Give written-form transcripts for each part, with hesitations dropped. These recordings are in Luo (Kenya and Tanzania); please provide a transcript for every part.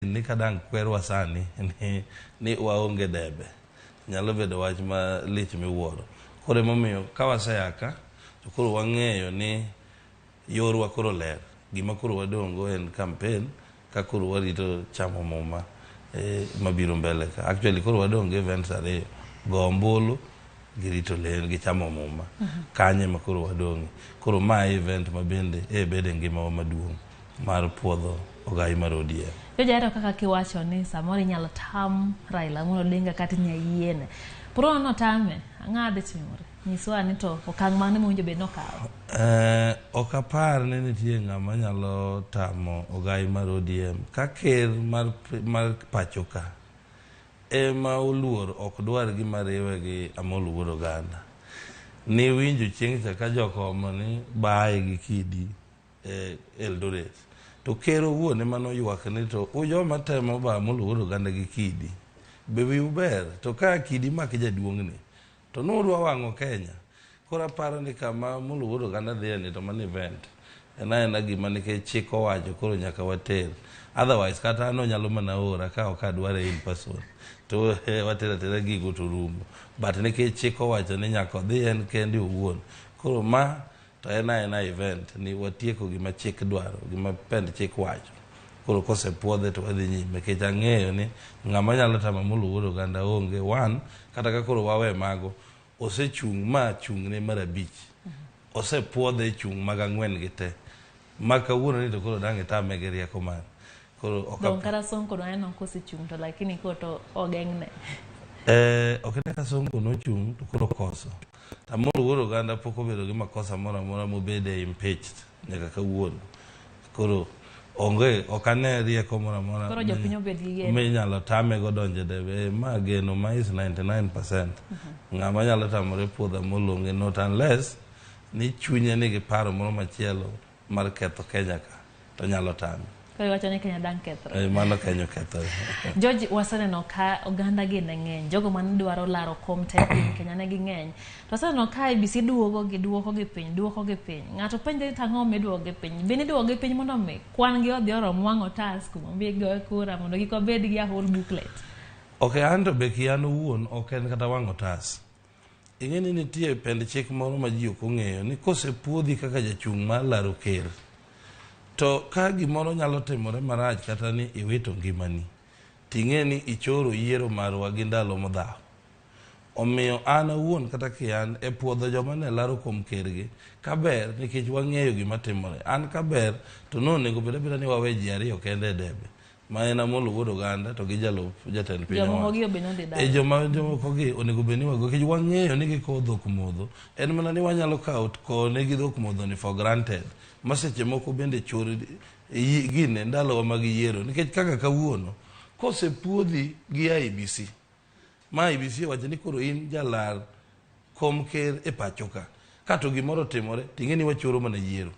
Ni ka dang' kwerwa sani ni waonge debe, nyalo bedo wach malich miwuoro. Koro emomiyo ka wasea ka, to koro wang'eyo ni yorwa koro ler. Gima koro wadong' go en campaign ka koro warito chamo muma mabiro mbele ka. Actually koro wadong' gi events ariyo, go ombulu gi rito ler gi chamo muma. Kanyo ema koro wadong'e. Koro ma e event ma bende e bedo e ngimawa maduong' mar puodho ogai mar ODM. George ahero kaka kiwacho ni samoro inyalo tam Raila Amolo Odinga kata inya yiene. Pro notame, ang'o dhi timore? Nyiswa ni to okang' mane mowinjo bed nokawo? Ok apar ni nitie ng'ama nyalo tamo ogai mar ODM ka ker mar pacho ka ema oluor ok dwar gima riwe gi Amolo Wuod Oganda. Niwinjo chieng' cha ka jokomo ni baye gi kidi e Eldoret. To ker owuon ema noywak ni to ujoma temo ba Amolo Wuod Oganda gi kidi. Be wiu ber? To ka kidi mak jaduong'ni to nudwa wang'o Kenya. Koro aparo ni kama Amolo Wuod Oganda dhiye ni to mano event. En aena gima nikech chik owacho koro nyaka water. Otherwise kata an onyalo mana ora ka ok adware in person. To watero atera gigo to rumo. But nikech chik owacho ni nyaka odhi en kende owuon. Koro ma to en aena event ni watieko gima chik dwaro, gima pend chik wacho. Koro kosepuodhe to wadhi nyime nikech ang'eyo ni ng'ama nyalo tamo Amolo Wuod Oganda onge. One, kata ka koro wawe mago, osechung' ma chung'ne mar abich. Osepuodhe e chung' mag ang'wen gi te. Ma kawuono ni to koro dang' itame gi rieko mane. Koro ok Dong' kata Sonko waneno kosechung' to lakini koro to ogeng'ne. Ok ine ka Sonko nochung' to koro okoso. To Amolo Wuod Oganda pok obedo gi makosa moro amora mobede impeached nyaka kawuono. Koro onge ok ane rieko moro amora Koro jopiny obed gi geno. minyalo tame go donjo e debe. Ma geno ma is 99%. Ng'ama nyalo tamore puodho Amolo onge not unless ni chunye nigi paro moro machielo mar ketho Kenya ka to nyalo tame. Koro iwacho ni Kenya dang' kethre. Mano Kenya okethore. George, waseneno ka oganda gi ne ng'eny, jogo mane dwaro laro kom te piny Kenya ne ging'eny. To waseneno ka IEBC duogo gi duoko gi piny, duoko gi piny. Ng'ato penjre ni tang'o miduoko gi piny? Be niduoko gi piny mondo mi kwan gi odhi orom wang' otas kuma mi goyo kura mondo kik wabed gi a whole booklet. Ok an to be ki an owuon ok en kata wang' otas. Ing'e ni nitie pend chik moro ma ji ok ong'eyo ni kosepuodhi kaka jachung' mar laro ker to ka gimoro nyalo timore marach kata ni iwito ngimani ting'e ni ichoro yiero marwa gi ndalo modhaw. Omiyo an awuon kata ki an e puodho joma ne laro kom kergi kaber nikech wang'eyo gima timore. An kaber to nonego bed abeda ni wawe ji ariyo kende e debe ma en Amolo Wuod Oganda to gi jalup jatend piny Jomoko owacho. gi obe nodhi dala. E joma jomoko gi onego bed ni wago nikech wang'eyo ni gikowo dhok modho. En mana ni wanyalo kawo kowo negi dhok modho ni for granted. Ma seche moko bende chor gine ndalowa mag yiero nikech kaka kawuono kosepuodhi gi IEBC ma IEBC owacho ni koro in jalar kom ker e pacho ka ka to gimoro otimore ting'e ni wachoro mana yiero.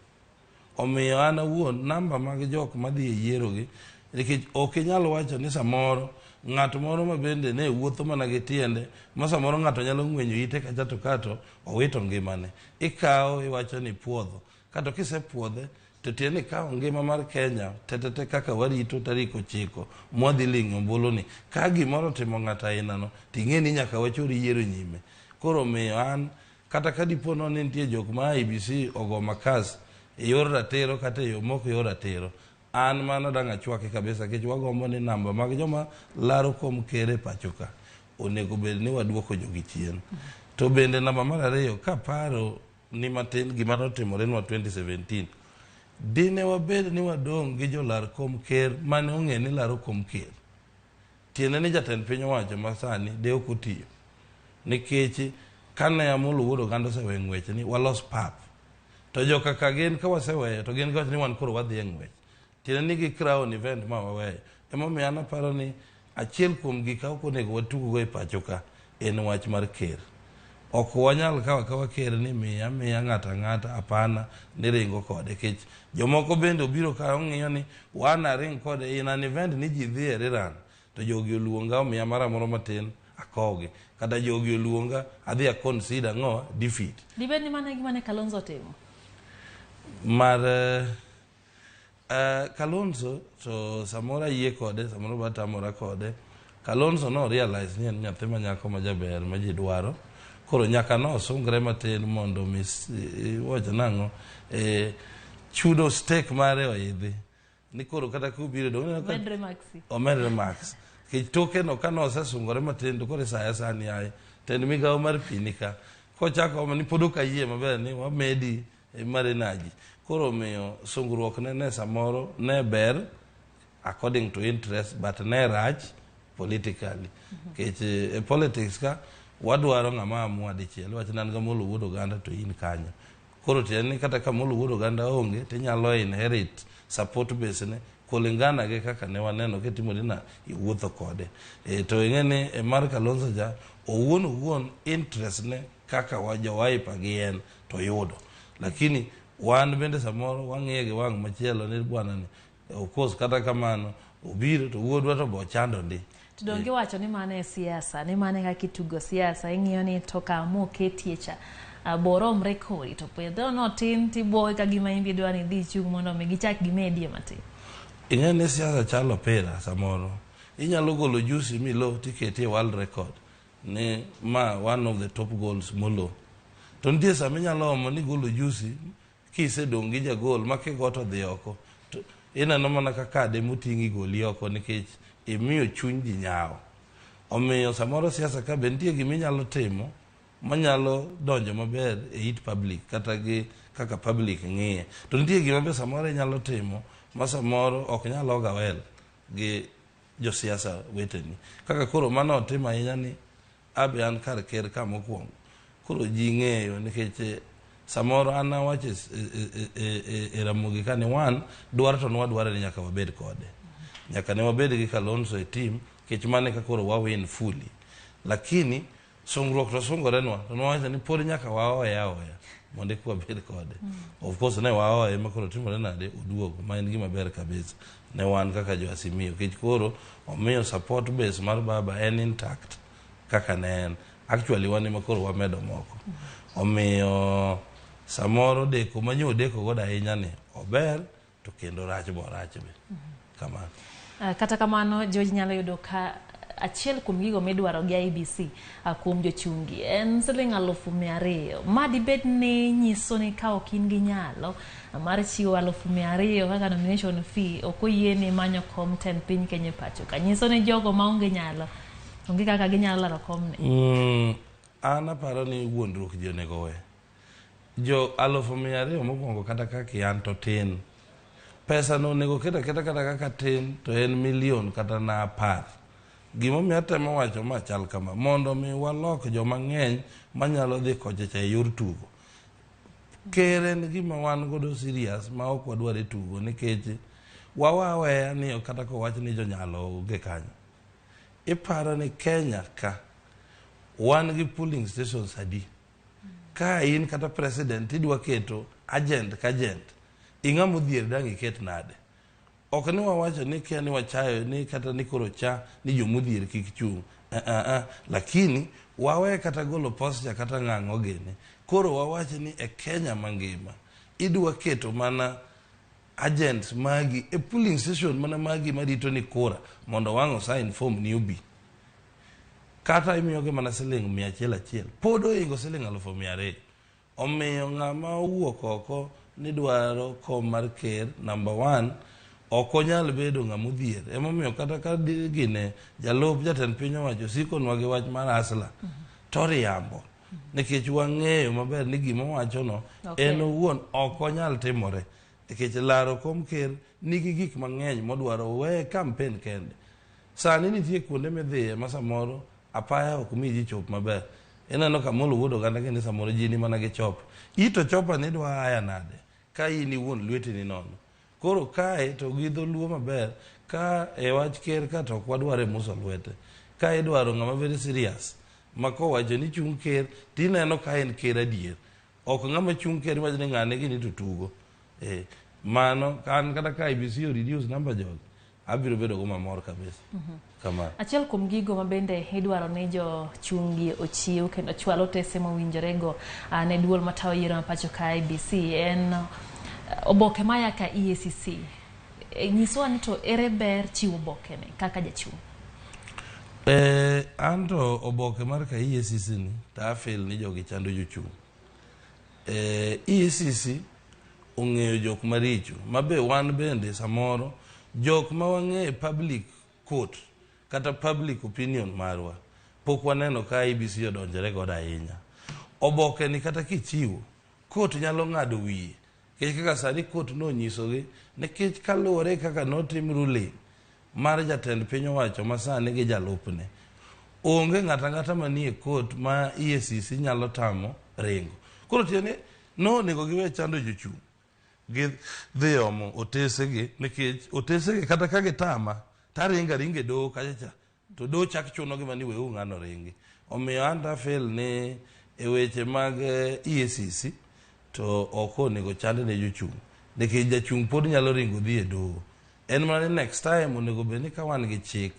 Omiyo an awuon namba mag jok madhi e yiero gi nikech ok inyal wacho ni samoro ng'at moro ma bende ne wuotho mana gi tiende ma samoro ng'ato nyalo ng'wenyo ite kacha to kato owito ngimane. Ikawo iwacho ni ipuodho. Kato kisepuodhe to tiende ni ikawo ngima mar Kenya tetete kaka warito tarik 9 mwadhi ling'o ombulu ni. Ka gimoro otimo ng'ato aina no ting'e ni nyaka wachor yiero nyime. Koro omiyo an kata ka dipo no ni nitie jok ma IEBC ogo makas e yor ratiro kata e yo mok yor ratiro, an mano dang' achwaki kabisa nikech wagombo ni namba mag joma laro kom ker e pacho ka onego bed ni waduoko jogi chien. To bende namba mar ariyo kaparo ni matin gima notimore nwa 2017 dine wabed ni wadong' gi jolar kom ker mane ong'e ni laro kom ker tiende ni jatend piny owacho ma sani de ok otiyo nikech kane Amolo Wuod Oganda oseweyo ng'wech ni walos pap to joka ka gin ka waseweyo to gin giwacho ni wan koro wadhi e ng'wech tiende ni gi crown event ma waweyo emomiyo an aparo ni achiel kuom gik ok onego watug go e pacho ka en wach mar ker. Ok wanyal kawo akawa ker ni miya miya ng'ato ang'ata hapana ni ringo kode nikech jomoko bende obiro ka ong'iyo ni wan aring kode in an event ni ji dhi e rerun to jogi oluonga omiya mara moro matin akowgi kata jogi oluonga adhi a consider ang'o defeat. Dibed ni mano e gima ne Kalonzo otimo? Mar Kalonzo to samoro ayie kode, samoro batamora kode. Kalonzo no realize ni en nyathi ma nyako ma jaber ma ji dwaro. Koro nyaka no osungre matin mondo mis wacho nang'o chudo stake mare oidhi. Ni koro kata kubiro dong ineno ka Medre Maxi. Omedre max. Nikech toke no kane osesungore matin to koro isaya sani yaye tend migawo mar pi ni ka. Kochako omo ni pod ok ayie maber ni wamedi mar energy. Koro omiyo sungruok ne ne samoro ne ber according to interest, but ne rach politically. Nikech e politics ka wadwaro ng'ama amua dichiel. Iwacho ni an gi Amolo wuod oganda to in kanyo. Koro tiende ni kata ka Amolo wuod oganda onge tinyalo inherit support base ne kulingana gi kaka ne waneno kitimori na iwuotho kode. To ing'e ni e mar Kalonzo cha owuon owuon interest ne kaka wa jo Wiper gi en to yudo. Lakini wan bende samoro wang'iye gi wang' machielo ni bwana ni of course kata kamano obiro to wuodwa to bo chando ndi. To donge iwacho ni mano e siasa, ni mano e kaka itugo siasa, ing'iyo ni to kama oketie cha boromre kodi to pedho notin tibuoge ka gima in be idwa ni idhi ichung' mondo mi gichak gimedie matin. Ing'e ni siasa chalo opira samoro. Inyalo golo jusi milo tiketie world record ni ma one of the top goals molo. To nitie sama inyalo omo ni golo jusi kisedong' gi jagol ma kigo to dhi oko. To ineno mana ka kade moting'i goli oko nikech imiyo chuny ji nyawo. Omiyo samoro siasa ka be nitie gima inyalo timo manyalo donjo maber e it public kata gi kaka public ng'iye. To nitie gima be samoro inyalo timo ma samoro ok nyal oga well gi josiasa weteni. Kaka koro mano otim ahinya ni abe an kar ker ka mokwongo. Koro ji ng'eyo nikech samoro an awacho e Ramogi ka ni wan dwar to nwadware ni nyaka wabed kode. Nyaka ne wabed gi Kalonzo e team nikech mano eka koro wa win fully. Lakini sungruok to sungorenwa to nwawacho ni pod nyaka waoye aoya mondo eka wabed kode. Of course ne waoye ma koro timore nade oduogo ma en gima ber kabisa ne wan kaka jo Azimio nikech koro omiyo support base mar baba en intact kaka ne en. Actually wan ema koro wamedo moko. Omiyo samoro deko manyo odeko godo ahinya ni ober to kendo rach bo rach be. Kamano. Kata kamano George nyalo yudo ka achiel kuom gigo midwaro gi IEBC kuom jochungi en siling 200,000. Ma dibed ni nyiso ni ka ok in gi nyalo mar chiwo 200,000 kaka nomination fee ok oyieni manyo kom tend piny Kenya e pacho ka. Nyiso ni jogo maonge nyalo onge kaka ginyalo laro komni. An aparo ni wuondruok ji onego we. Jo 200,000 mokwongo kata kaka an to tin. Pesa no onego ket aketa kata kaka tin to en milion kata na 10. Gimomiyo atemo wacho ma chal kama mondo mi walok joma ng'eny manyalo dhi kocha cha e yor tugo. Ker en gima wan godo serious ma ok wadwar e tugo nikech wawa aweya ni kata kowach ni jonyalo onge kanyo. Iparo ni Kenya ka wan gi polling stations adi? Ka in kata president idwa keto agent ka agent, ing'ama odhier dang' iket nade? Ok ni wawacho ni kia ni wachayo ni kata ni koro cha ni jomodhier kik chung'. Lakini wawe kata golo posture kata ng'ang'o gini. Koro wawach ni e Kenya mangima idwa keto mana agents magi e polling station mana magi marito ni kura mondo wang' osign form ni obi. Kata imiyogi mana siling 100 achiel, pod ohingo siling 200,000. Omiyo ng'ama owuok oko ni dwaro kom mar ker number 1 ok onyal bedo ng'ama odhier. Emomiyo kata ka gine jalup jatend piny owacho sikonwa gi wach mar asla to riambo. Nikech wang'eyo maber ni gima owachono en owuon ok onyal timore. Nikech laro kom ker nigi gik mang'eny modwaro weye campaign kende. Sani nitie kuonde midhiye ma samoro apaya ok mi ji chop maber. Ineno ka Amolo wuod oganda kendo samoro ji ni mana gi chop. Ito chopa ni idwa aya nade ka in iwuon lweti ni nono. Koro kae to gi dholuo maber ka e wach ker ka to ok wadwar e muso lwete. Ka idwaro ng'ama very serious ma kowacho ni chung' ker tineno ka en ker adier. Ok ng'ama chung' ker iwacho ni ng'ane gini to tugo. Mano an kata ka IEBC o reduce number jogi abiro bedo go mamor kabisa. Kamano. Achiel kuom gigo ma bende idwaro ni jochungi ochiw kendo chwal otese mowinjore go ne duol matayo yiero ma pacho ka IEBC en oboke maya ka EACC. Nyiswa ni to ere ber chiwo oboke ni kaka jachung'? Anto oboke mar ka EACC ni to afeel ni jogi chando jochung'. EACC ong'eyo jok maricho ma be wan bende samoro jok ma wang'eyo e public court kata public opinion marwa pok waneno ka IEBC odonjore godo ahinya. Oboke ni kata kichiwo court nyalo ng'ado wiye nikech kaka sani court nonyisogi nikech kaluwore kaka notim ruling mar jatend piny owacho masani gi jalupne onge ng'ato ang'ata manie court ma EACC nyalo tamo ringo. Koro tiende nonego giwe chando jochung' gi dhi omo otesegi nikech otesegi kata ka gitama taringo aringa e doho kacha cha to doho chak chunogi mana ni weuru ng'ano ringi. Omiyo an to afeel ni e weche mag EACC to ok onego chand ne jochung' nikech jachung' pod nyalo ringo dhi e doho. En mana ni next time onego bed ni ka wan gi chik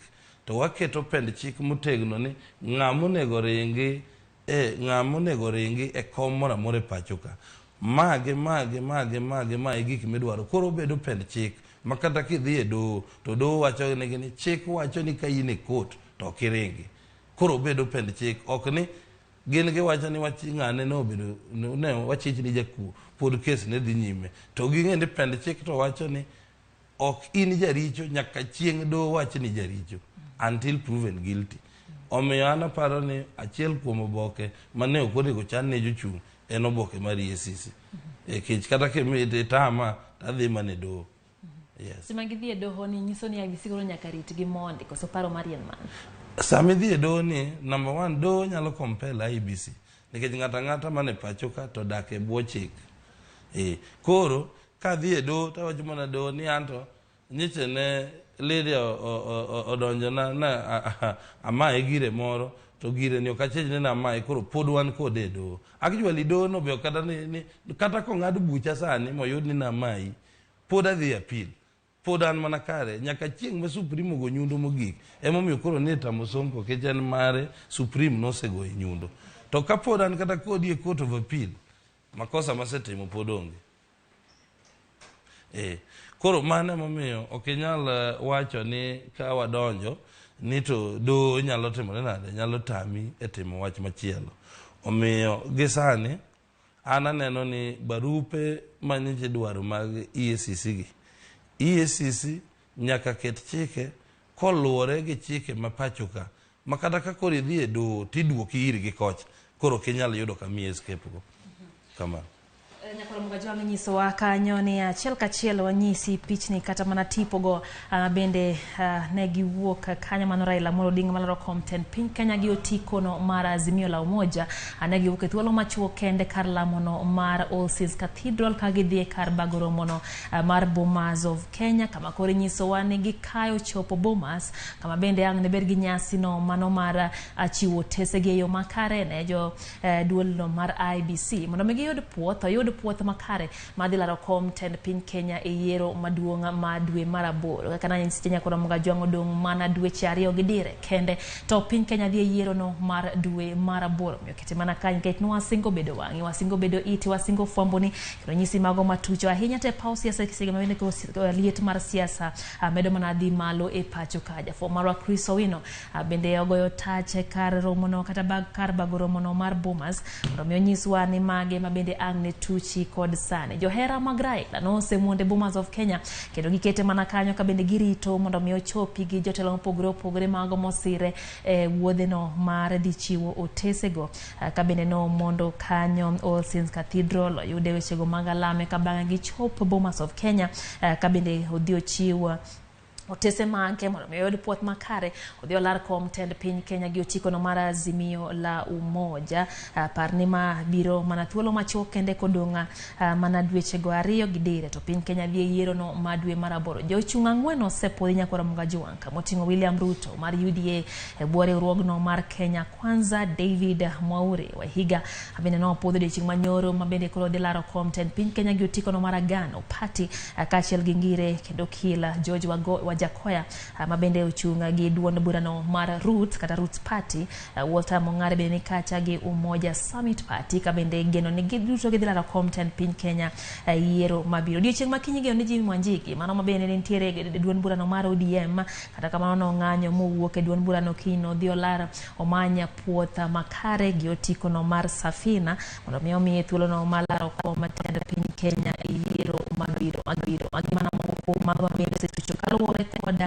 to waketo pend chik motegno ni ng'ama onego ringi e ng'ama onego ringi e kom moro amora e pacho ka. Ma gi ma gi ma gi ma gi ma e gik midwaro. Koro obedo pend chik ma kata kidhi e doho to doho wacho negi ni chik wacho ni ka in e court to ok iringi. Koro obedo pend chik ok ni gin giwacho ni wach ng'ane nobedo ne wachich ni jakuo pod kes ne dhi nyime to ging'e ni pend chik to wacho ni ok in jaricho nyaka chieng' doho wach ni jaricho until proven guilty. Omiyo an aparo ni achiel kuom oboke mane ok onego chan ne jochung' en oboke mar EACC. Nikech kata kitama tadhi mana e doho. Yes. Sama gidhi e doho ni nyiso ni IEBC koro nyaka ritgi mondi koso paro mari en mane? Sama idhi e doho ni number one doho nyalo compel IEBC nikech ng'ato ang'ata man e pacho ka to odak e bwo chik. Koro kadhi e doho tawacho mana doho ni anto nyiche ne Lydia odonjona na amaye gire moro to gire ni ok achich ni namaye koro pod wan kode e doho. Actually doho no be ok kata ni kata kong'ad bucha sani moyud ni namayi pod adhi appeal. Pod an mana kare nyaka chieng' ma Supreme ogo nyundo mogik. Emomiyo koro ni tamo Sonko nikech en mare Supreme nosegoye nyundo. To kapod an kata kodi e court of appeal, makosa masetimo pod onge. Koro mano emomiyo ok inyal wacho ni ka wadonjo ni to doho nyalo timore nade, nyalo tami e timo wach machielo. Omiyo gi sani an aneno ni barupe manyiche dwaro mag EACC gi, EACC nyaka ket chike koluwore gi chike ma pacho ka ma kata ka koro idhi e doho tiduoki irgi kocha koro ok inyal yudo kama i escape go. Kamano. Nyakwar Mugajwang' nyisowa kanyo ni achiel kachiel wanyisi pichni kata mana tipogo bende ne giwuok kanyo mano Raila Amolo Odinga malaro kom tend piny Kenya gi otiko no mar Azimio la Umoja. Ne giwuok e thuolo machuok kende kar lamono mar All Saints Cathedral ka gidhi e kar bago romono mar Bomas of Kenya kama koro inyisowa ni gikayo chopo Bomas kama bende ang' ne bed gi nyasi no mano mar chiwo otesegi e yo makare ne jo duolno mar IEBC mondo mi giyud puoth oyud puoth makare madhi laro kom tend piny Kenya e yiero maduong' ma dwe mar aboro. Kaka nanyisi Nyakwar Mugajwang' odong' mana dweche ariyo gi dire kende to piny Kenya dhi e yiero no mar dwe mar aboro. Omiyo kete mana kanyo nikech nwasingo bedo wang'i, wasingo bedo iti, wasingo fwamboni kendo nyisi mago matucho ahinya te paw siasa kisege mabende koro liet mar siasa medo mana dhi malo e pacho ka. Jafwambo marwa Chris Owino bende ogoyo tach e kar romono kata kar bago romono mar Bomas mondo mi onyiswa ni mage ma bende ang' ne tuchi kod sani. Johera mag Raila nosemonde Bomas of Kenya kendo gikete mana kanyo ka bende girito mondo mi ochopi gi jotelo mopogore opogore mago mosire e wuodheno mar dhi chiwo otesego. Ka bende nomondo kanyo All Saints Cathedral oyude wechego mag alame ka bang'e gichop Bomas of Kenya ka bende odhi ochiw otese mage mondo mi oyud puoth makare odhi olar kom tend piny Kenya gi otiko no mar Azimio la Umoja. Par ni ma biro mana thuolo machuok kende kodong' mana dweche go ariyo gi dire to piny Kenya dhi e yiero no ma dwe mar aboro. Jochung' ang'wen osepuodhi Nyakwar Mugajwang' kamoting'o William Ruto mar UDA e bwo riwruogno mar Kenya Kwanza, David Mwaure Waihiga bende nopuodhi odiochieng' manyoro ma bende koro dhi laro kom tend piny Kenya gi otiko no mar Agano Party kaachiel gi Ngire kendo Kila George Wajackoyah. Wajackoyah ma bende ochung' gi duond burano mar Roots kata Roots Party. Walter Mong'are bende ni kacha gi Umoja Summit Party, ka bende geno ni giduto gidhi laro kom tend piny Kenya yiero mabiro. Odiochieng' ma kiny igeno ni Jimmy Wanjigi mano ma bende nitiere e duond burano mar ODM, kata kamano nong'anyo mowuok e duond burano kiny nodhi olar omanya puoth makare gi otiko no mar Safina mondo mi omiye thuolono mar laro kom tend piny Kenya e yiero mabiro. Mabiro magi mana moko kuom mago mabende osetucho kaluwore kod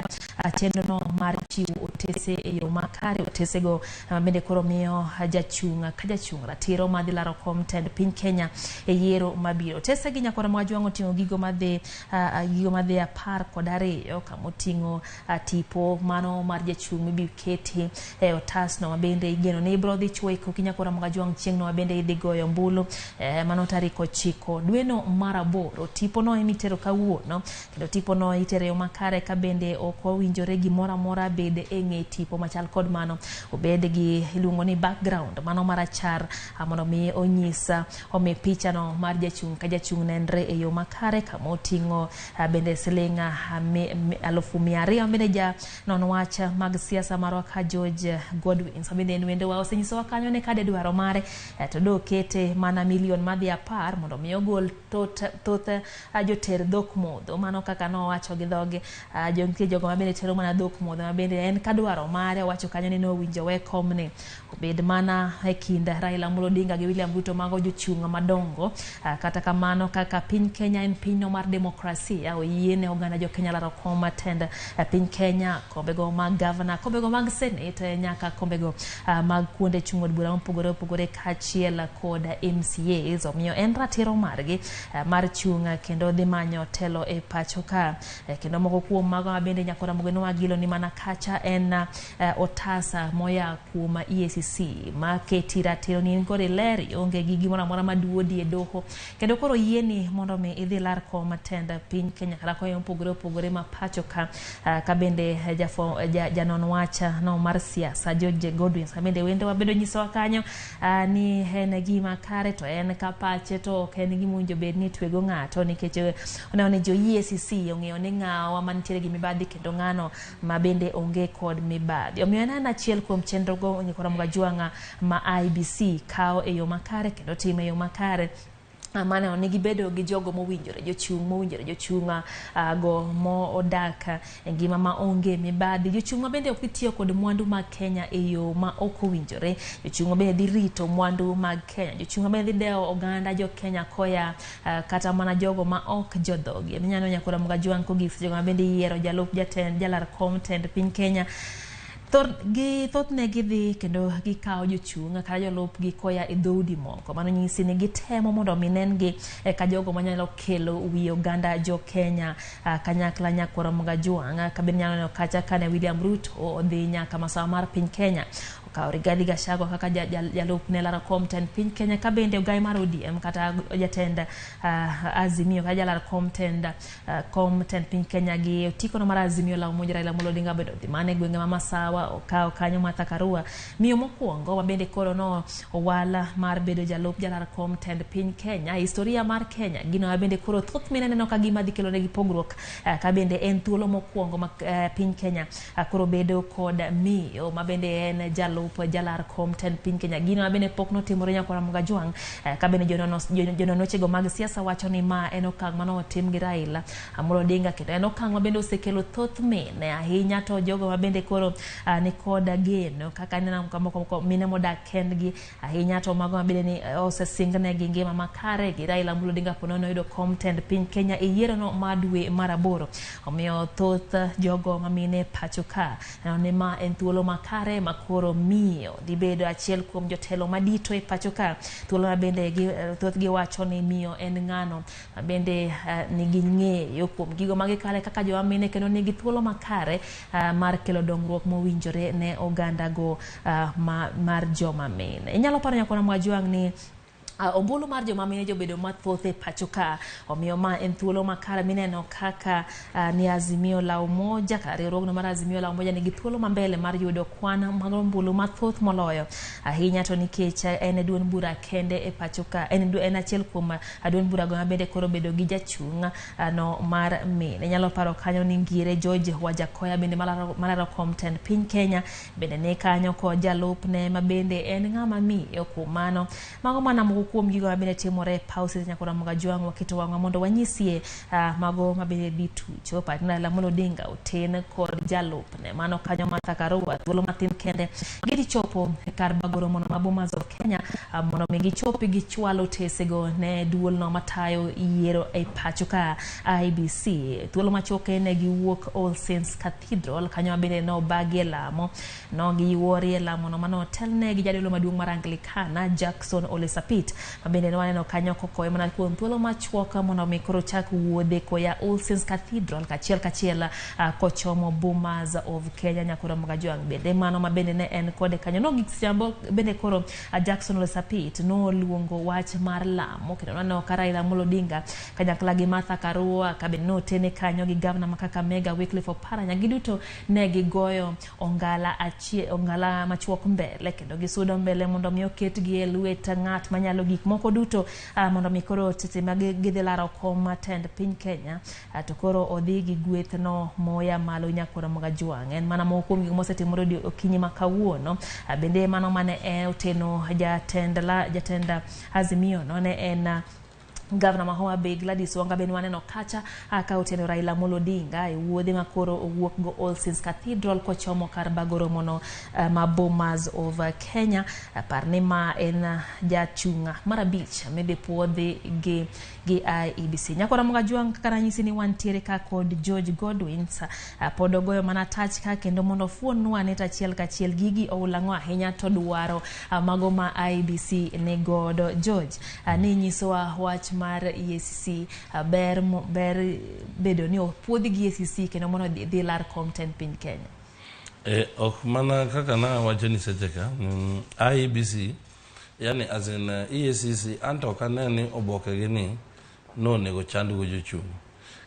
chenro no mar chiwo otese e yo makare. Otesego bende koro miyo jachung' ka jachung' ratiro madhi laro kom tend piny Kenya e yiero mabiro. Otese gi nyakwara Mwajwang' oting'o gigo madhi 12, kamoting'o tipo mano mar jachung' mibi keti e otasno, mabende igeno ni ibiro dhi chuo e koki nyakwara Mwajwang' chieng'no mabende idhi goyo ombulu, mano tarik 9 dweno mar 8. Tipo no emitero kawuono, kendo tipo no itero e yo makare, ka bende ok owinjore gimoro amora bed e ng'e tipo machal kod mano, obed gi iluongo ni background mano marachar, mondo mi onyis omi pichano mar jachung' ka jachung' nenre e yo makare, kama oting'o bende siling 200,000. Bende ja non wach mag siasa marwa ka George Godwin bende en wendowa osenyisowa kanyo ni kade dwaro mare to dokete mana milion madhi 10 mondo mi ogol thoth joter dhok modho, mano kaka nowacho gi dhoge. Nitie jogo mabende tero mana dhok modho, mabende en ka dwaro mare owacho kanyo ni nowinjo we komni obed mana e kind Raila Amolo Odinga gi William Ruto, mago jochung' madongo. Kata kamano, kaka piny Kenya en pinyno mar demokrasia, oyiene oganda jo Kenya laro kom tend piny Kenya, kombego mag gavana, kombego mag senate, nyaka kombego mag kuonde chung' od bura mopogore opogore, kaachiel kod MCAs. Omiyo en ratiro margi mar chung' kendo dhi manyo telo e pacho ka. Kendo moko kuom mago mabende nyakora Mogeno Agilo ni mana kacha en otasa moya kuom EACC maketi ratiro ni in kod iler, ionge gi gimoro amora maduodi e doho, kendo koro yieni mondo mi idhi lar kom tend piny Kenya kata kombe mopogore opogore ma pacho ka. Ka bende janon wach no mar siasa George Godwin bende wendowa bende onyisowa kanyo ni en gima kare, to en ka pache to ok en gima owinjo bed ni itwego ng'ato, nikech oneno ni jo EACC ong'eyo ni ng'awa mantiere gi mibadhi kendo ng'ano ma bende onge kod mibadhi. Omiyo en achiel kuom chenro go nyikwa Ramogi Ajwang'a ma IEBC kawo e yo makare kendo timo e yo makare maneno ni gibedo gi jogo mowinjore, jochung' mowinjore, jochung' go modak e ngima ma onge mibadhi, jochung' ma bende ok dhi tiyo kod mwandu mag Kenya e yo ma ok owinjore, jochung' ma bende dhi rito mwandu mag Kenya, jochung' ma bende dhi dewo oganda jo Kenya koya kata mana jogo ma ok jodhogi. Minyalo nyakwara Ramogi Ajwang' kogik seche ma bende iyiero jalup jatend jalar kom tend piny Kenya, gi thothne gidhi kendo gikawo jochung' kata jolupgi koya e dhoudi moko. Mano nyisi ni gitemo mondo mi nen gi ka jogo manyalo kelo wi oganda jo Kenya kanyakla nyakwara Ramogi Ajwang'. Ka bende nyalo neno kacha kane William Ruto odhi nyaka masawa mar piny Kenya, okawo Rigathi Gachagua kaka jalupne laro kom tend piny Kenya, ka bende ogai mar ODM kata jatend Azimio kata jalar kom tend piny Kenya gi otiko no mar Azimio la Umoja Raila Amolo Odinga bende odhi mana e gwenge ma Masawa, okawo kanyo Martha Karua, miyo mokwongo ma bende koro no owal mar bedo jalup jalar kom tend piny Kenya. Historia mar Kenya gino ma bende koro thoth mine neno ka gima dhi kelo negi pogruok, ka bende en thuolo mokwongo ma piny Kenya koro bedo kod miyo ma bende en jalup jalar kom tend piny Kenya, gino ma bende pok notimore nyakwara Ramogi Ajwang'. Ka bende jonon wechego mag siasa wacho ni ma en okang' manotim gi Raila Amolo Odinga, kendo en okang' ma bende osekelo thoth mine ahinya, to jogo ma bende koro ni kod geno kaka ineno ka moko mine modak kendgi ahinya, to mago ma bende ni osesingnegi ngima makare gi Raila Amolo Odinga po nono yudo kom tend piny Kenya e yiero no mar dwe mar 8. Omiyo thoth jogo ma mine pacho ka neno ni ma en thuolo makare ma koro miyo dhi bedo achiel kuom jotelo madito e pacho ka, thuolo ma bende thothgi wacho ni miyo en ng'ano ma bende nigi ng'eyo kuom gigo ma gikale kaka joma mine, kendo nigi thuolo makare mar kelo dongruok mowinjore ne oganda go mar joma mine. Inyalo paro nyakwara Mwajwang' ni Ombulu mar joma mine jobedo mathoth e pacho ka, omiyo ma en thuolo makare mineno kaka ni Azimio la Umoja kata riwruogno mar Azimio la Umoja nigi thuolo mambele mar yudo kwan mag ombulu mathoth moloyo ahinya, to nikech en e duond bura kende e pacho ka, en achiel kuom duond bura go mabende koro bedo gi jachung' no mar mine. Inyalo paro kanyo ni Ngire George Wajakoya bende malaro kom tend piny Kenya bende ni kanyo kod jalupne ma bende en ng'ama miyo. Kuom mano, mago mana moko kuom gigo mabende timore e paw City Nyakora Mogajwang'. Waketo wang'wa mondo wanyisie mago mabende dhi tucho. Par ni Raila Amolo Odinga oten kod jalupne mano kanyo Martha Karua thuolo mathin kende gidhi chopo e kar bago romono ma Bomas of Kenya, mondo mi gichopi gichwal otesego ne duolno matayo yiero e pacho ka, IEBC. Thuolo machuok ne giwuok All Saints Cathedral kanyo mabende nobagie lamo, no giyuorie lamono mane otelne gi jadolo maduong' mar Anglikana Jackson Ole Sapit, mabende ne waneno kanyo kokowe mana kuom thuolo machuok mondo mi koro chak wuodhe koya All Saints Cathedral kachiel kachiel kochomo Bomas of Kenya. Nyakora Mogajwang' bende mano mabende ne en kode kanyo nogik seche bende koro Jackson Ole Sapit noluongo wach mar lamo, kendo waneno ka Raila Amolo Odinga kanyakla gi Martha Karua ka bende notene kanyo gi gavana ma Kakamega Wycliffe Oparanya, giduto ne gigoyo ongala achie, ongala machuok mbele kendo gisudo mbele mondo mi oketgi e lwet ng'at manyalo gik moko duto, mondo mi koro seche ma gidhi laro kom tend piny Kenya, to koro odhi gi gweth no moya malo. Nyakora Mogajwang' en mana moko kuom gik mosetimore okinyi ma kawuono. Bende mano mane oteno jatend la jatend Azimio no ne en Gavana ma Homa Bay Gladys Wanga bende waneno kacha ka oteno Raila Amolo Odinga e wuodhe ma koro owuok go All Saints Cathedral kochomo kar bago romono ma Bomas of Kenya. Par ni ma en jachung' mar abich midhi puodhi gi IEBC. Nyakora Mogajwang', kaka ranyisi ni wantiere ka kod George Godwins, pod ogoyo mana tach ka kendo mondo ofuonwa ni to achiel kachiel gigi oulang'o ahinya to dwaro mago ma IEBC ni godo. George, ni nyisowa wach mar EACC, ber bedo ni opuodhi gi EACC kendo mondo dhi lar kom tend piny Kenya. Ok mana kaka nawacho ni seche ka IEBC, yani as in EACC, anto ok ane ni oboke gi ni nonego chand go jochung',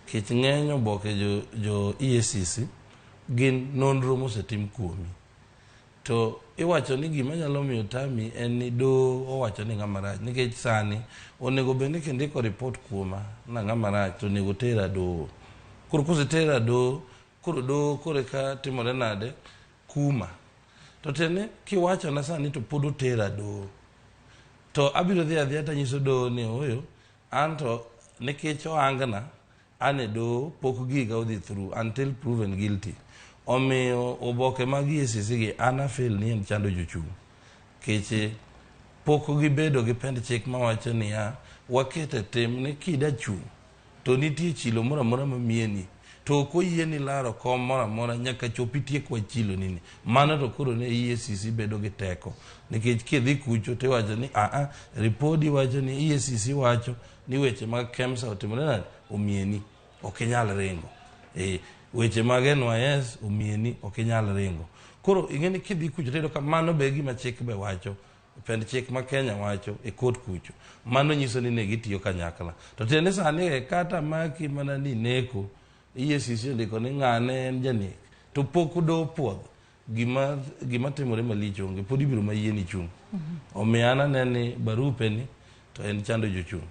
kech ng'eny oboke jo EACC gin nonro mosetim kuomi, to iwacho ni gima nyalo miyo tami en ni doho owacho ni ng'ama rach, nikech sani onego bed ni kindiko report kuoma na ng'ama rach to onego tera doho. Koro kosetera doho, koro doho koro eka timore nade kuma to tiende kiwachona sani to pod otera doho, to abiro dhi adhiya tanyiso doho ni ooyo, anto nikech oangna an e doho pok giga odhi through until proven guilty. Omiyo oboke mag EACC gi an afeel ni en chando jochung', kech pok gibedo gi pend chik mawacho niya wakete tim ni kida chung' to nitie chilo moro amora mamieni to ok oyieni laro kom moro amora nyaka chop itiek wach chilo nini. Mano to koro ne EACC bedo gi teko, nikech kidhi kucho tiwacho ni aa ripodi wacho ni EACC wacho ni weche mag KEMSA otimore nade omieni ok inyal ringo, weche mag NYS omieni ok inyal ringo. Koro ing'e ni kidhi kucho tiyudo ka mano be gima chik be wacho, pend chik ma Kenya wacho e court kucho, mano nyiso ni ne gitiyo kanyakla. To tiende sani e kata maki mana ni neko EACC ondiko ni ng'ane en janek to pok doho puodho gima timore malich onge, pod ibiro mayieni chung'. Omiyo an aneno ni barupe ni to en chando jochung'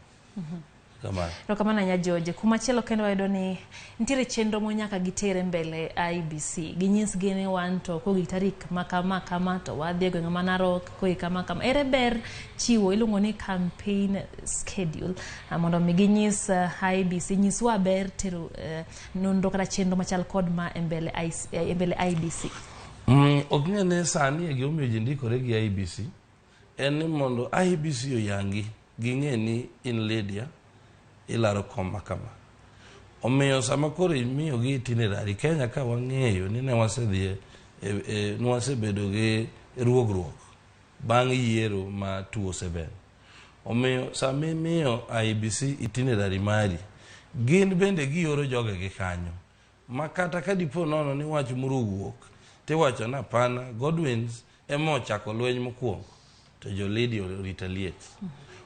kamano. Erokamano ahinya, George. Kumachielo kendo wayudo ni nitiere chenro mo nyaka gitere mbele IEBC. Ginyisgi ni wan to kogik tarik ma kama kama to wadhi e gwenge ma Narok, kogik kama kama. Ere ber chiwo iluongo ni campaign schedule, mondo mi ginyis IEBC nyiswa ber tero nonro kata chenro machal kod ma e mbele e mbele IEBC. Ok ng'e ni sani e gimomiyo ji ndikore gi IEBC en ni mondo IEBC oyangi ging'e ni in Lydia ilaro kom ma kama. Omiyo sama koro imiyogi itinerary Kenya ka wang'eyo ni ne wasedhi ne wasebedo gi ruogruok bang' yiero ma 2007. Omiyo sama imiyo IEBC itinerary mari, gin bende gioro jogegi kanyo ma kata ka dipo nono ni wach moro owuok tiwacho ni hapana, Godwins ema ochako lweny mokwongo to jo Lydia retaliate.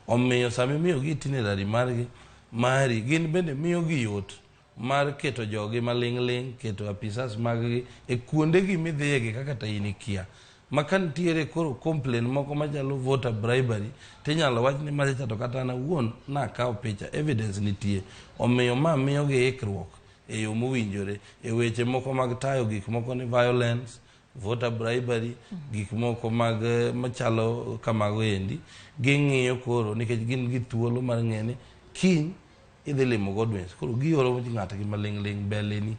Omiyo sama imiyogi itinerary margi mari, gin bende miyogi yot mar keto jogi maling'ling', keto apisas maggi e kuondegi midhiyegi kaka ta in ikia. Ma ka nitiere koro complain moko machalo voter bribery, tinyalo wach ni machacha to kata an awuon nakawo picha, evidence nitie. Omiyo ma miyogi ikruok e yo mowinjore e weche moko mag tayo gik moko ni violence, voter bribery, gik moko mag machalo kamago endi. Ging'iyo koro nikech gin gi thuolo mar ng'eyo ni kiny idhi limo Godwins. Koro gioro ng'atgi maling'ling' mbeleni.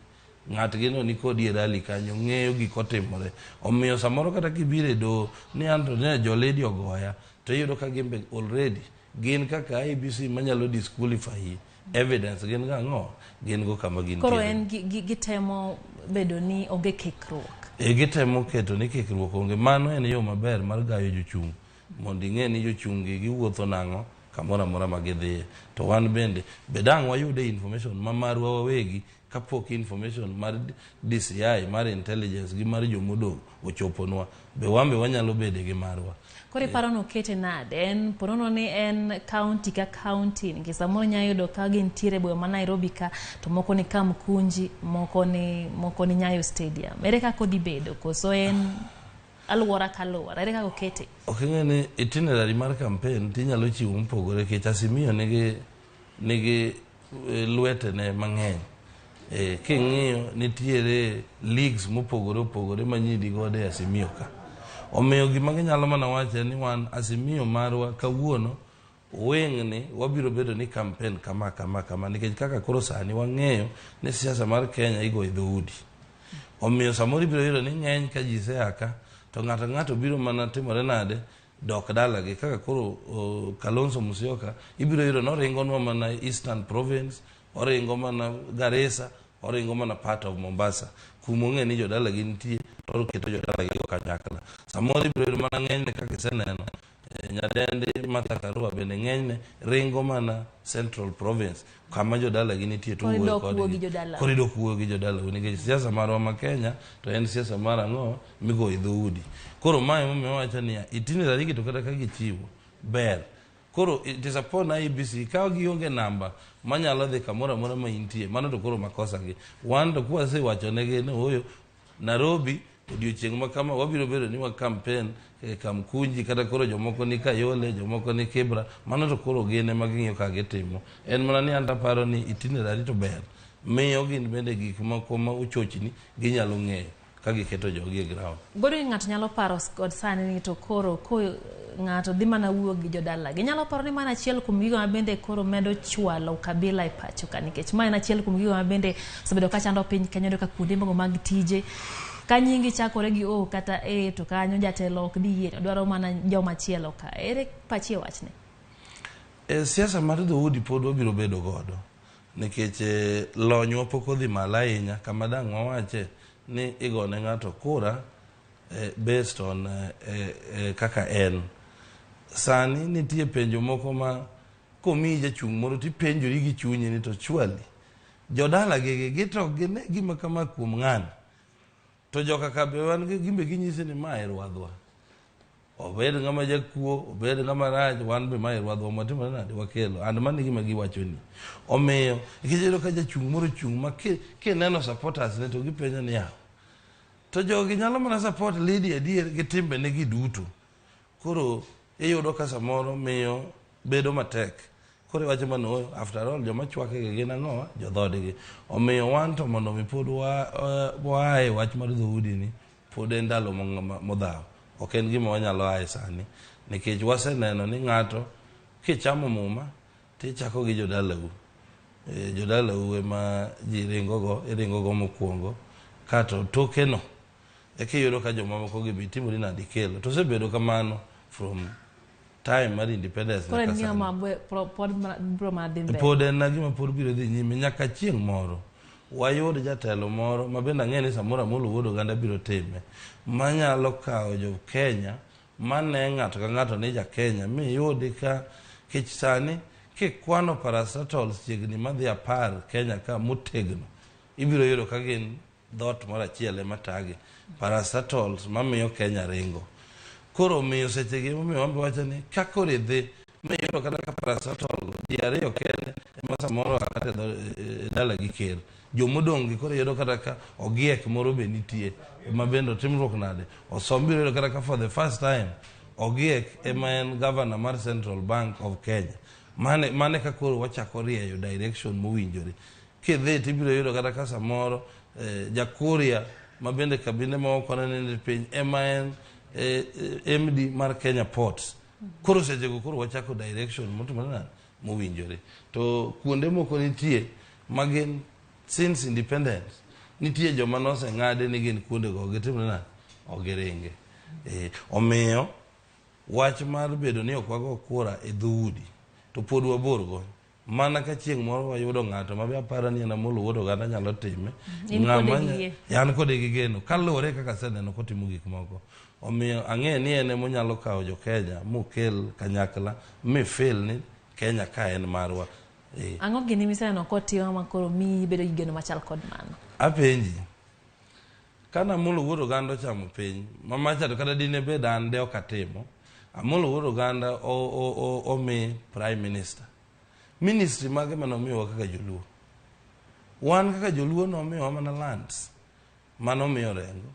Ng'atgi no nikodi e rally kanyo, ng'eyo gik otimore. Omiyo samoro kata kibiro e doho ni anto ne jo lady ogoya, to iyudo ka gin be already gin kaka IEBC manyalo disqualify evidence gin gang'o gin go kama gintiere. Koro en gitemo bedo ni onge kikruok. E gitemo keto ni kikruok onge. Mano en yo maber mar gayo jochung' mondo ing'e ni jochung' gi giwuotho nang'o kamoro amora ma gidhiye. To wan bende be dang' wayude information ma marwa wawegi kapok information mar DCI, mar intelligence gi mar jomodong' ochoponwa. Be wan be wanyalo bede gi marwa. Koro iparo ni okete nade? En ponono ni en county ka county, nikech samoro inyalo yudo ka gintiere e boma ma Nairobi ka, to moko ni Kamkunji, moko ni Nyayo Stadium. Ere kaka odhi bedo? Koso en aluora ka aluora? Ere kaka okete? Ok ing'e ni itinerary mar campaign tinyalo chiwo mopogore nikech Azimio nigi lwetene mang'eny. King'iyo nitiere leagues mopogore opogore ma nyidi godo e Azimio ka. Omiyo gima ginyalo mana wacho ni wan Azimio marwa kawuono wing ni wabiro bedo ni campaign kama kama kama, nikech kaka koro sani wang'eyo ni siasa mar Kenya igo e dhoudi. Omiyo samoro ibiro yudo ni ng'eny ka ji sea ka to ng'ato ng'ato biro mana timore nade dok dalagi. Kaka koro Kalonzo Musyoka ibiro yudo noringonwa mana Eastern Province, oringo mana Garissa, oringo mana part of Mombasa kumong'e ni jodalagi nitie to oketo jodalagi go kanyakla. Samoro ibiro yudo mana ng'enyne kaka iseneno Nyadendi Martha Karua bende ng'enyne ringo mana Central Province kama jodalagi nitie to wuoyo kodgi. Koro idok wuoyo gi jodalau nikech siasa marwa ma Kenya to en siasa mar ang'o migoyo e dhoudi. Koro mae emomiyo wawacho niya itinerary gi to kata ka gichiwo ber. Koro it is upon IEBC ka gionge namba manyalo dhi kamoro amora ma intie, mano to koro makosa gi. Wan to kwasewachonegi ni ooyo Nairobi odiochieng' ma kama wabiro bedo ni wa campaign e Kamkunji, kata koro jomoko ni Kayole, jomoko ni Kibra, mano to koro gin ema ging'iyo kaka gitimo. En mana ni an taparo ni itinerary to ber, miyo gin bende gik moko ma ochochni ginyalo ng'eyo ka giketo jogi e ground. Godo ni ng'ato nyalo paro kod sani ni to koro ko ng'ato dhi mana wuoyo gi jodala. Ginyalo paro ni mana achiel kuom gigo ma bende koro medo chwalo ukabila e pacho ka, nikech ma en achiel kuom gigo ma bende osebedo ka chando piny Kenya, ka kuonde mogo mag tije ka nyingi chakore gi O kata E to kanyo jatelo ok dhi yie, odwaro mana joma chielo ka. Ere pachi e wachni? E siasa mar dhoudi pod wabiro bedo godo nikech lonywa pok odhi malo ahinya kama dang' wawache ni igone ng'ato kura based on kaka en. Sani nitie penjo moko ma komiyi jachung' moro tipenjori gi chunyi ni to surely jodala gi gito gine gima kama kuom ng'ani. To joka ka be wan gi gimbe ginyisi ni ma e rwadhwa. Obed ng'ama jakuo, obed ng'ama rach, wan be ma e rwadhwa mwatimore nade wakelo. And mano e gima giwachoni. Omiyo, nikech iyudo ka jachung' moro ochung' ma kineno supporters ne to gipenjo niya, to jogi nyalo mana support Lydia adier gi timbene gi duto. Koro iyudo ka samoro miyo bedo matek. Koro iwacho mana ooyo, after all joma chwake gi gin ang'owa? Jodhodgi. Omiyo wan to mondo mi pod waa e wach mar dhoudi ni, pod en ndalo modhaw. Ok en gima wanyalo aye sani. Nikech waseneno ni ng'ato kichamo muma tichako gi jodalau. Jodalau ema ji ringogo, iringogo mokwongo. Kato tokeno eka iyudo ka jomamoko gi be itimori nade ikelo. To osebedo kamano from time mar independence Koro en nyaka gima sani. pod biro mana dhi mbele. Pod en gima pod biro dhi nyime nyaka chieng' moro wayud jatelo moro ma bende ang'e ni samoro Amolo Wuod Oganda biro time manyalo kawo jo Kenya mane ng'ato ka ng'ato ni ja Kenya miyudi ka kech sani kikwano parastatals chiegni madhi 10 Kenya ka motegno ibiro yudo ka gin dhoot moro achiel ema tagi parastatals mamiyo Kenya ringo. Koro omiyo sechegi emomiyo wan be wacho ni ka koro idhi Miyudo kata ka parastatol ji ariyo kende ema samoro oa kata e dala gi ker. Jomodong' gi koro iyudo kata ka ogiek moro be nitie ma bende otimruok nade osom biro yudo kata ka for the first time Ogiek ema en governor mar Central Bank of Kenya. Mane, mane ka koro wachako rieyo direction mowinjore. Kidhi tibiro yudo kata ka samoro eh, Jakuria ma bende kabinde ma oko ne piny ema en eh, MD mar Kenya Ports. Koro sechego koro wachako direction motimore nade mowinjore. To kuonde moko nitie ma gin since independence nitie joma noseng'ade ni gin kuondego ok gitimre nade ok giringe. E, omiyo wach mar bedo ni ok wago kura e dhoudi to pod waborgo mana ka chieng' moro wayudo ng'ato ma be aparo ni en Amolo Wuod Oganda nyalo time In ng'ama kode gi nya- yie. an kode gi geno kaluwore kaka aseneno kotimo gik moko omiyo ang'e ni en emonyalo kawo jo Kenya mokel kanyakla mi feel ni Kenya ka en marwa e. Ang'o gini miseneno kotimo ma koro miyi ibedo gi geno machal kod mano? Apenji Kane Amolo Wuod Oganda ochamo piny, ma macha to kata dine bed an de ok atimo, Amolo Wuod Oganda omi Prime Minister. Ministry mage mane omiyowa kaka joluo? Wan kaka joluo nomiyowa mana lands mane omiyo Orengo,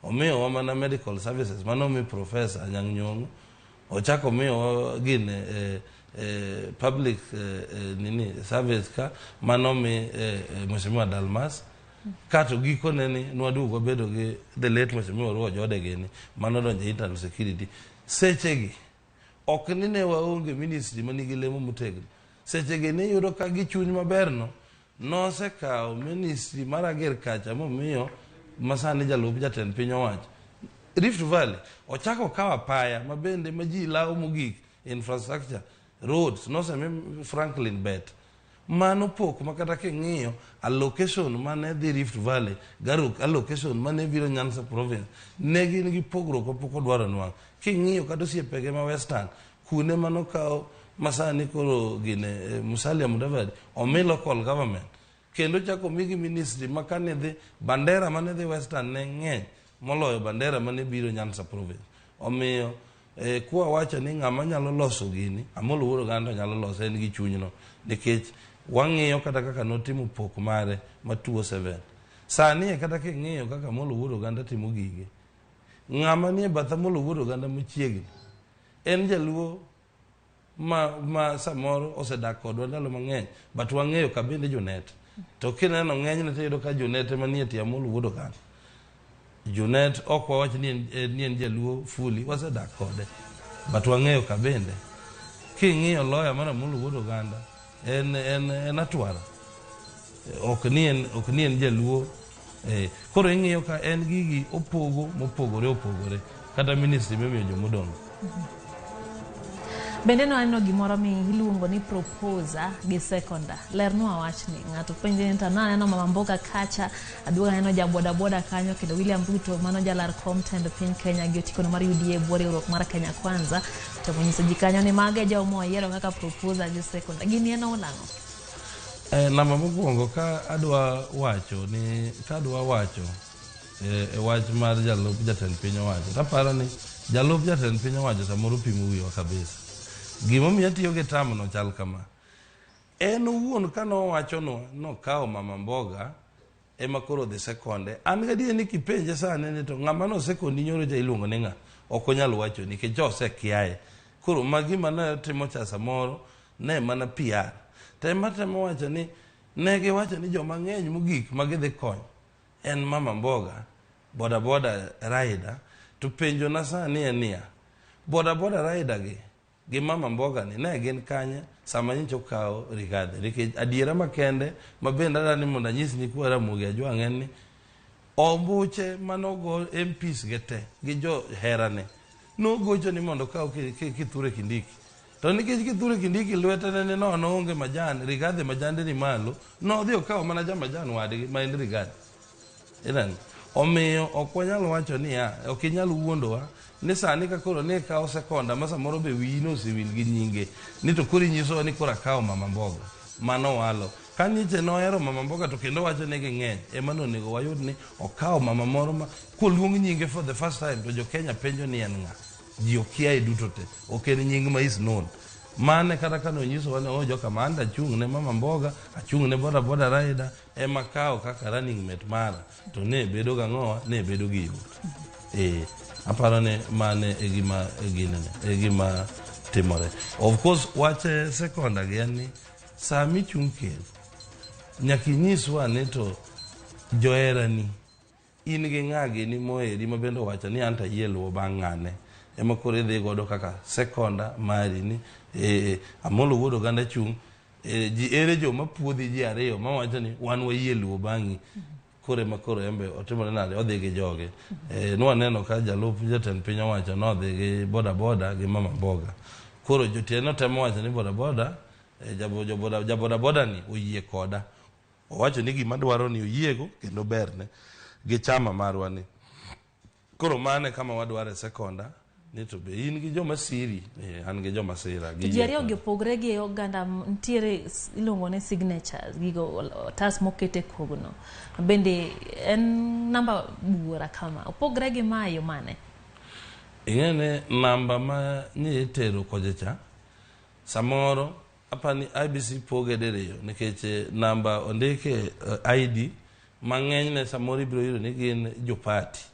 omiyowa mana medical services mane omi Professor Anyang' Nyong'o, ochako omiyowa gine eh, eh, public eh, eh, nini service ka mane omi eh, eh, Mheshimiwa Dalmas kato gikone ni nwaduogo wabedo gi the late Mheshimiwa Ruo Ojode gini mane odonjo e internal security sechegi ok ni ne waonge ministry manigi lemo motegno sechegi niyudo ka gi chuny maberno nosekawo ministry mar agriculture momiyo masani jalup jatend piny owacho Rift Valley ochako okawo apaya ma bende ma ji lawo mogik infrastructure roads nosemi Franklin Bet mano pok ma kata king'iyo allocation mane dhi Rift Valley garo allocation mane biro Nyanza province ne gin gi pogruok mapok odwaro nwang' king'iyo kata osiepege ma Western kune manokawo masani koro gine eh, Musalia Mudavadi omi local government kendo chako omigi ministry ma kane dhi bandera mane dhi Western ne ng'eny moloyo bandera mane biro Nyanza province omiyo eh, kwa wacho ni ng'ama nyalo loso gini Amolo Wuod Oganda nyalo lose en gi chunyno nikech wang'iyo kata kaka notimo pok mare ma 207 sani e kata king'iyo kaka Amolo Wuod Oganda timo gige ng'ama nie bath Amolo Wuod Oganda machiegni en jaluo ma, ma samoro osedak kodwa ndalo mang'eny but wang'eyo kabinde Junet to kineno ng'enyne tiyudo ka Junet ema nie tie Amolo Wuod Oganda Junet ok wawach ni en, eh, ni en jaluo fully wasedak kode but wang'eyo kabinde king'iyo loya mar Amolo Wuod Oganda en, en, en atwara ok ni en, ok ni en jaluo eh, koro ing'iyo ka en gigi opogo mopogore opogore kata ministry mimiyo jomodongo Bende nwaneno gimoro mi iluongo ni proposer gi seconder. Lernwa wachni. Ng'ato penjo ni to naneno mama mboga kacha, aduogo aneno ja boda boda kanyo kendo William Ruto mano jalar kom tend piny Kenya gi otikono mar UDA bwo riwruok mar Kenya Kwanza. Temo nyiso ji kanyo ni mago e joma oyiero kaka proposer gi seconder. Gini en nang'o? Eh, namba mokwongo ka adwa wacho ni ka adwa wacho e, e wach mar jalup jatend piny owacho taparo ni jalup jatend piny owacho samoro pimo wiwa kabisa gimomiyo atiyo gi tamno chal kama en owuon ka nowachonwa nokawo mama mboga ema koro dhi sekonde an gadier ni kipenje sani ni to ng'ama nosekondi nyoro cha iluongo ni ng'a ok onyal wacho nikech osekiaye koro ma gima ne timo cha samoro ne mana PR to ema temo wacho ni ne giwacho ni joma ng'eny mogik ma gidhi konyo en mama mboga boda boda rider to penjo na sani en niya boda boda rider gi gi mama mboga ni ne gin kanye sama nyicha okawo Rigathi nikech adiera makende ma bende adwa ni mondo anyis nyikwa Ramogi Ajwang' en ni ombuche manogo MPs ge te gi joherane nogocho ni mondo okaw Kithure Kindiki to nikech Kithure Kindiki lwete ne ni nono onge majan Rigathi majande ni malo nodhi okawo mana jamajan wadgi ma en Rigathi Ineno? Omiyo ok wanyal wacho niya, ok inyal wuondowa ni sani ka koro ni ikawo sekonda ma samoro be wiyi nosewil gi nyinge ni to koro inyisowa ni koro akawo mama mboga mano walo ka nyiche nohero mama mboga to kendo wacho ni ging'eny ema nonego wayud ni okawo mama moro ma koluong nyinge for the first time to jo Kenya penjo ni en ng'a ji okiaye duto te ok en nying ma is known Mane kata kane onyisowa ni oh joka manda achung' ne mama mboga, achung' ne boda boda rider, ema kawo kaka running mate mara, to ne bedo gang'owa, ne bedo gi yot. Aparo ni mane e gima ginene, e gima timore. Of course, wach sekonda gi en ni sama ichung' ker, nyaka inyiswa ni to joherani in gi ng'a gini moheri ma bende owacho ni anto ayie luwo bang' ng'ane ema koro idhi godo kaka sekonda mari ni Amolo wuod oganda chung' ji ere joma puodhi ji ariyo mawacho ni wan wayie luwo bang'i koro ema koro embe otimore nade odhi gi joge. Nwaneno ka jalup jatend piny owacho nodhi gi boda boda gi mama mboga koro jotiende notemo wacho ni boda boda jaboda boda ni oyie koda owacho ni gima dwaro ni oyiego kendo berne gi chama marwa ni koro mane kama wadware sekonda ni to be in gi joma siri an gi joma sira gi ji ariyo gi opogre gi oganda nitiere iluongo ni signatures gigo otas mokete kogno bende en namba buora kama opogre gi ma yo mane ing'e ni namba ma ni itero kocha cha samoro apani IBC poge diriyo nikech namba ondike ID mang'eny ne samoro ibiro yudo ni gin jopati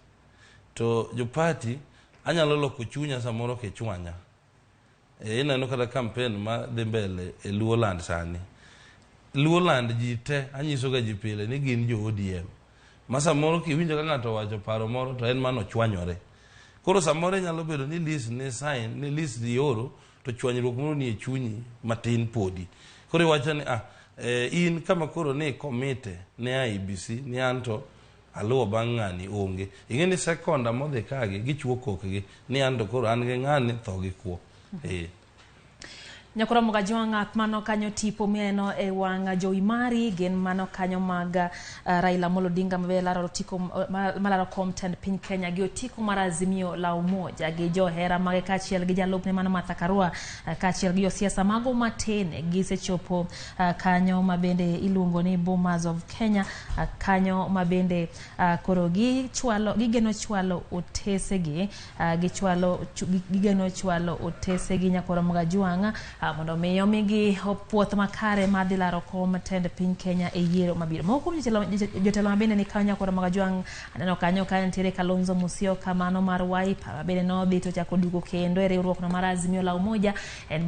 to jopati anyalo loko chunya samoro kichwanya. Ineno kata campaign ma dhi mbele e Luoland sani. Luoland ji te anyiso ga ji pile ni gin jo ODM. Ma samoro kiwinjo ka ng'ato owacho paro moro to en mano chwanyore. Koro samoro inyalo bedo ni list ni sign ni list ioro to chwanyruok moro ni e chunyi matin podi. Koro iwacho ni in kama koro ni komite ne IEBC ni anto aluwo bang' ng'ani onge. Ing'e ni sekonda modhi kagi gichuo kokgi ni anto koro an gi ng'ani tho gi kuo. Nyakoro Mogajwang' mano kanyo tipo mineno e wang' jowi mari gin mano kanyo mag Raila Amolo Odinga mabe laro otiko malaro kom tend piny Kenya gi otiko mar Azimio la Umoja gi johera mage kaachiel gi jalupne mano Martha Karua kaachiel gi josiasa mago matin gisechopo kanyo mabende iluongo ni Bomas of Kenya kanyo mabende koro gichwalo gigeno chwalo otesegi gigeno chwalo otesegi Nyakoro Mogajwang' mondo mi omigi puoth makare madhi laro kom tend piny Kenya e yiero mabiro. Moko kuom jotelo mabende ni kanyo Nyakoro Mogajwang' aneno kanyo ka nitiere Kalonzo Musyoka mano mar Wiper mabende nodhi to chako duogo kendo e riwruok no mar Azimio la Umoja en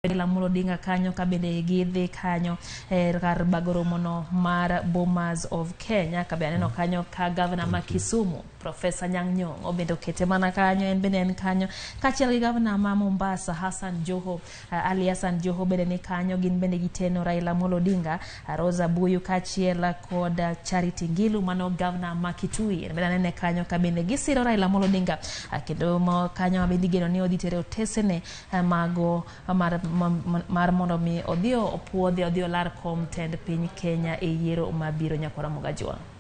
Raila Amolo Odinga kanyo ka bende gidhi kanyo e kar bago romono mar Bomas of Kenya ka be aneno kanyo ka gavana ma Kisumu Professor Anyang' Nyong'o bende okete mana kanyo en bende en kanyo kaachiel gi gavana ma Mombasa Hassan Joho Ali Hassan Joho bende ni kanyo gin bende giteno Raila Amolo Odinga Rosa Buyu kaachiel kod Charity Ngilu mano gavana ma Kitui en bende anene kanyo ka bende gisiro Raila Amolo Odinga kendo kanyo ma bende igeno ni odhi tere otesene mago mar mondo mi odhi opuodhi odhi olar kom tend piny Kenya e yiero mabiro Nyakoro Mogajwang'.